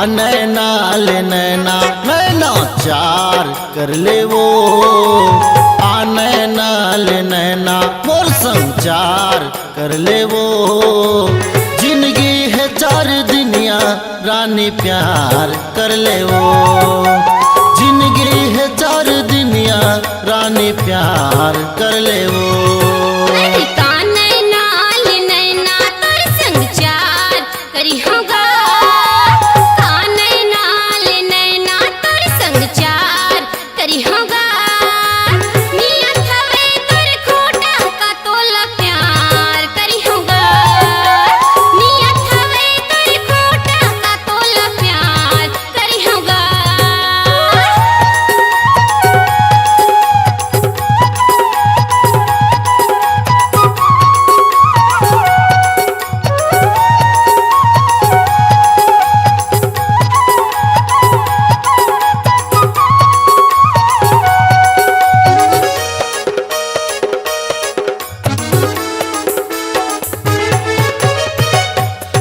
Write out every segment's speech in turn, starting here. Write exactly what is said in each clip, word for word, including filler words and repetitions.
नैना ले नैना, नैना चार कर ले वो। आ नैना ले नैना, मोर संचार कर ले वो। जिंदगी है चार दिनिया, रानी प्यार कर ले वो। जिंदगी है चार दिनिया, रानी प्यार कर ले वो। अरे का नैना ले नैना तोर संग चार करी होगा, का नैना ले नैना तोर संग चार करी होगा। नियत हवे तोर खोटा का तोला प्यार करी होगा। नियत हवे तोर खोटा का तोला प्यार करी होगा।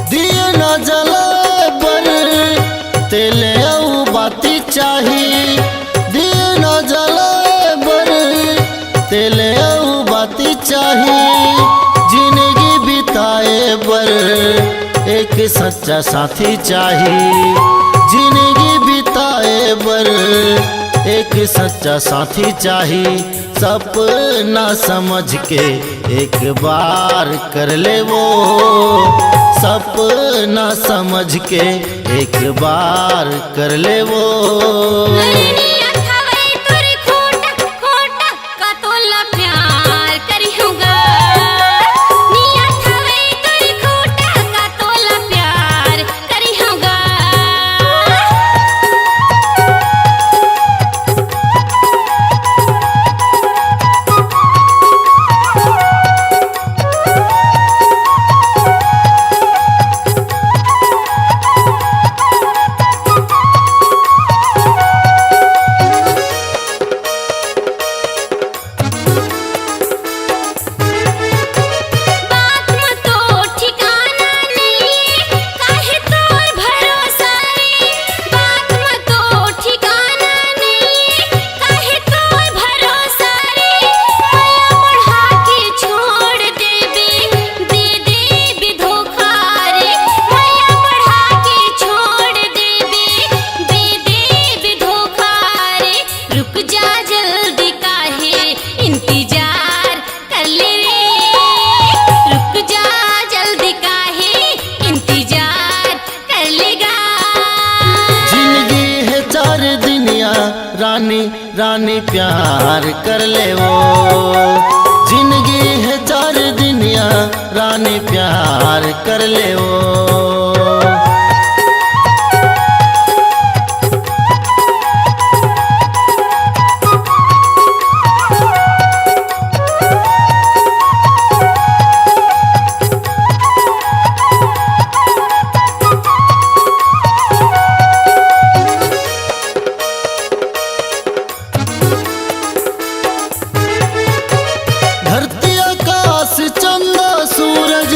दिए ना जलाए बर तेल अउ बाती चाही। दिए ना जलाए बर तेल अउ बाती चाही। जिंदगी बिताए बर एक सच्चा साथी चाही। जिंदगी बिताए बर एक सच्चा साथी चाही। सपना समझ के एक बार कर ले वो। सपना समझ के एक बार कर ले वो। नियत हवे तोर खोटा, खोटा का तोला प्यार करी होगा। नियत हवे तोर खोटा का तोला प्यार करी होगा। बात म तो ठिकाना नइये, काहे तोर भरोसा रे। बात म तो ठिकाना नइये, काहे तोर भरोसा रे। मया बढ़ा के छोड़ देबे, दे देबे धोखा रे। मया बढ़ा के छोड़ देबे, दे देबे धोखा रे। रुक जा जल्दी काहे इंतजार कर ले रे। रुक जा जल्दी काहे इंतजार कर लेगा। जिंदगी है चार दिनिया, रानी, रानी प्यार कर ले वो। जिंदगी है चार दिनिया, रानी प्यार कर ले वो। धरती आकाश चंदा सूरज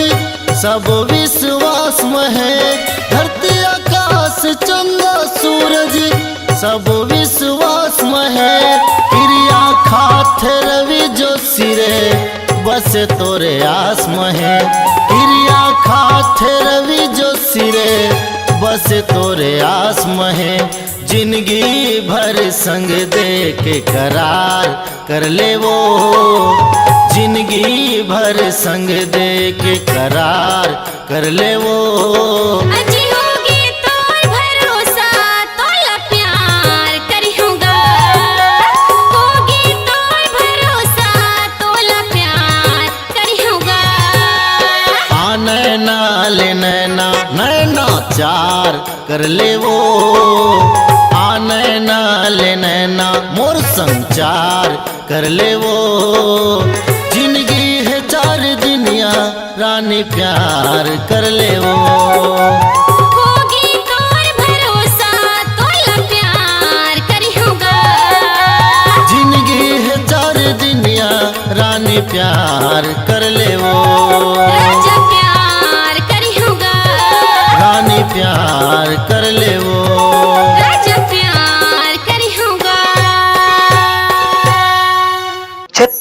सब विश्वास में है। धरती आकाश चंदा सूरज सब विश्वास में है। किरिया खाथे रवि जोशी रे, बस तोरे आस में है। किरिया खाथे रवि जोशी रे, बस तोरे आस में है। जिंदगी भर संग दे के करार कर ले वो। जिंदगी भर संग दे के करार कर ले वो। अजी होगे तोर भरोसा, तोला प्यार करिहूँगा। होगे तोर भरोसा, तोला प्यार करिहूँगा। आ नैना ले नैना, नैना चार कर ले वो। आ नैना ले नैना, मोर संचार कर ले वो। जिंदगी है चार दिनिया, रानी प्यार कर ले वो। होगे तोर भरोसा, तोला प्यार करिहूँगा। जिंदगी है चार दिनिया, रानी प्यार कर ले वो। राजा प्यार करिहूँगा। रानी प्यार कर ले वो।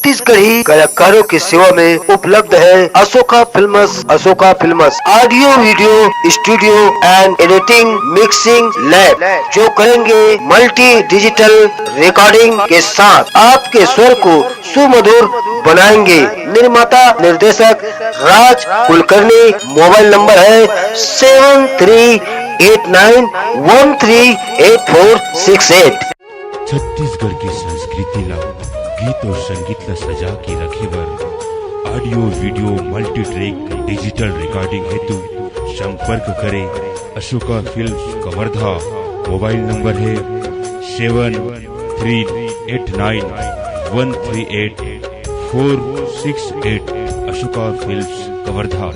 छत्तीसगढ़ी कलाकारों की सेवा में उपलब्ध है Ashoka films. Ashoka films audio video studio and editing mixing lab, जो करेंगे मल्टी डिजिटल रिकॉर्डिंग के साथ आपके स्वर को सुमधुर बनाएंगे। निर्माता निर्देशक राज कुलकर्णी। मोबाइल नंबर है seven three eight nine one three eight four six eight. Chhattisgarh के संस्कृति ला गीत और संगीत ला सजा के रखे बर audio video multi track digital recording हेतु संपर्क करें Ashoka films Kawardha. Mobile number है seven three eight nine one three eight four six eight. Ashoka films Kawardha.